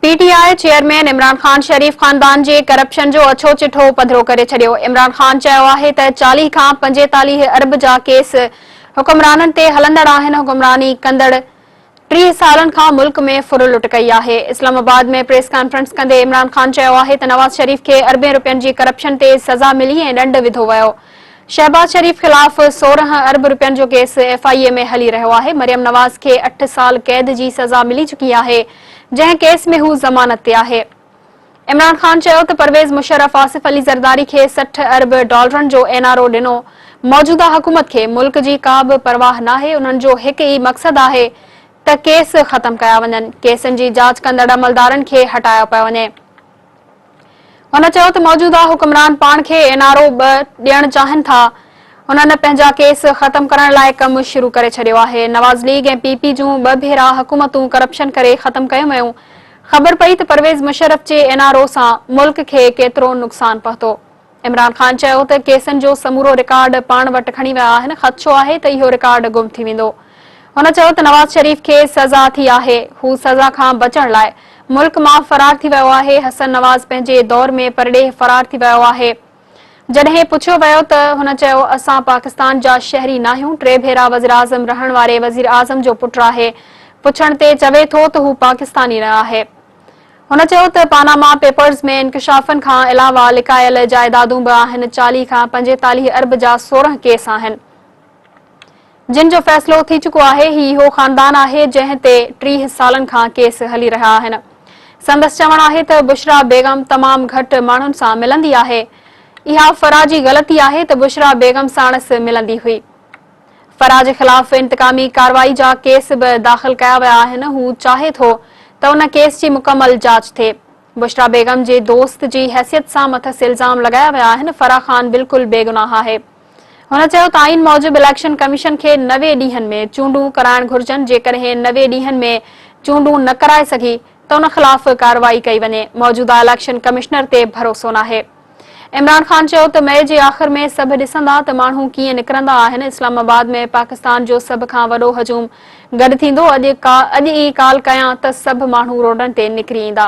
P T I chairman Imran Khan Sharif خاندان جي corruption جو اڇو چٺو پڌرو ڪري ڇڏيو. عمران خان چيو آهي ته 40 کان 45 ارب جا ڪيس حڪمرانن تي هلندڙ آهن، حڪمراني ڪندڙ 30 سالن کان ملڪ ۾ ڦر لٽ ڪئي آهي. اسلام آباد ۾ پريس ڪانفرنس ڪندي عمران خان چيو آهي ته نواز شريف کي اربين رپين جي ڪرپشن تي سزا ملي ۽ ڏنڊ وڌو ويو. شهباز شريف خلاف 16 ارب رپين جو ڪيس ايف I اي ۾ هلي رهيو آهي، مريم نواز کي اٺ سال قيد جي سزا ملي چڪي آهي، جنهن ڪيس ۾ هو ضمانت تي آهي. عمران خان چيو ته پرويز مشرف آصف علي زرداري کي 60 ارب ڊالرن جو اين آر او ڏنو، موجوده حڪومت کي ملڪ جي ڪا به پرواهه ناهي، انهن جو هڪ ئي مقصد آهي ته ڪيس ختم ڪيا وڃن، ڪيسن جي جاچ ڪندڙ عملدارن کي هٽايو پيو وڃي. هن چيو ته موجوده حڪمران پاڻ کي اين آر او به ڏيڻ چاهين ٿا، هنن پنهنجا ڪيس ختم ڪرڻ لاء ڪم شروع ڪري ڇڏيو آهي، نواز ليگ ۽ پي پي جون ٻه ڀيرا حڪومتون ڪرپشن ڪري ختم ڪيون ويون، خبر پئي ته پرويز مشرف جي اين آر او سان ملڪ کي ڪيترو نقصان پهتو. عمران خان چيو ته ڪيسن جو سمورو رڪارڊ پاڻ وٽ کڻي ويا آهن، خدشو آهي ته اهو رڪارڊ گم ٿي ويندو. هن چيو ته نواز شريف کي سزا ٿي آهي، هو سزا کان بچڻ لاء ملڪ مان فرار ٿي ويو آهي، حسن نواز پنهنجي دور ۾ پرڏيهه فرار ٿي ويو آهي. جڏهن پڇيو ويو ته هن چيو اسان پاڪستان جا شهري ناهيون، ٽي ڀيرا وزيراعظم رهڻ واري وزيراعظم جو پٽ آهي، پڇڻ تي چوي ٿو ته هو پاڪستاني نه آهي. هن چيو ته پاناما پيپرز ۾ انڪشافن کان علاوه لڪايل جائيدادون به آهن، 40 کان 45 ارب جا 16 ڪيس آهن، جن جو فيصلو ٿي چڪو آهي، هي اهو خاندان آهي جنهن تي 30 سالن کان ڪيس هلي رهيا آهن. سندس چوڻ آهي ته بشريٰ بيگم تمام گهٽ ماڻهن سان ملندي آهي، اها فرح جي غلطي آهي ته بشريٰ بيگم ساڻس ملندي هئي. فرح جي خلاف انتقامي ڪارروائي جا ڪيس به داخل ڪيا ويا آهن، هو چاهي ٿو ته ان ڪيس جي مڪمل جاچ ٿئي. بشريٰ بيگم جي دوست جي حيثيت سان مٿس الزام لڳايا ويا آهن، فرح خان بلڪل بيگناهه آهي. هن چيو ته آئين موجب اليڪشن ڪميشن کي 90 ڏينهن ۾ چونڊون ڪرائڻ گهرجن، جيڪڏهن 90 ڏينهن ۾ چونڊون نه ڪرائي سگهي ته ان خلاف ڪارروائي ڪئي وڃي، موجوده اليڪشن ڪمشنر تي ڀروسو ناهي. عمران خان چيو ته مئي جي آخر ۾ سڀ ڏسندا ته ماڻهو ڪيئن نڪرندا آهن، اسلام آباد ۾ پاڪستان جو سڀ کان وڏو هجوم گڏ ٿيندو، اڄ ئي ڪال ڪيان ته سڀ ماڻهو روڊن تي نڪري ايندا.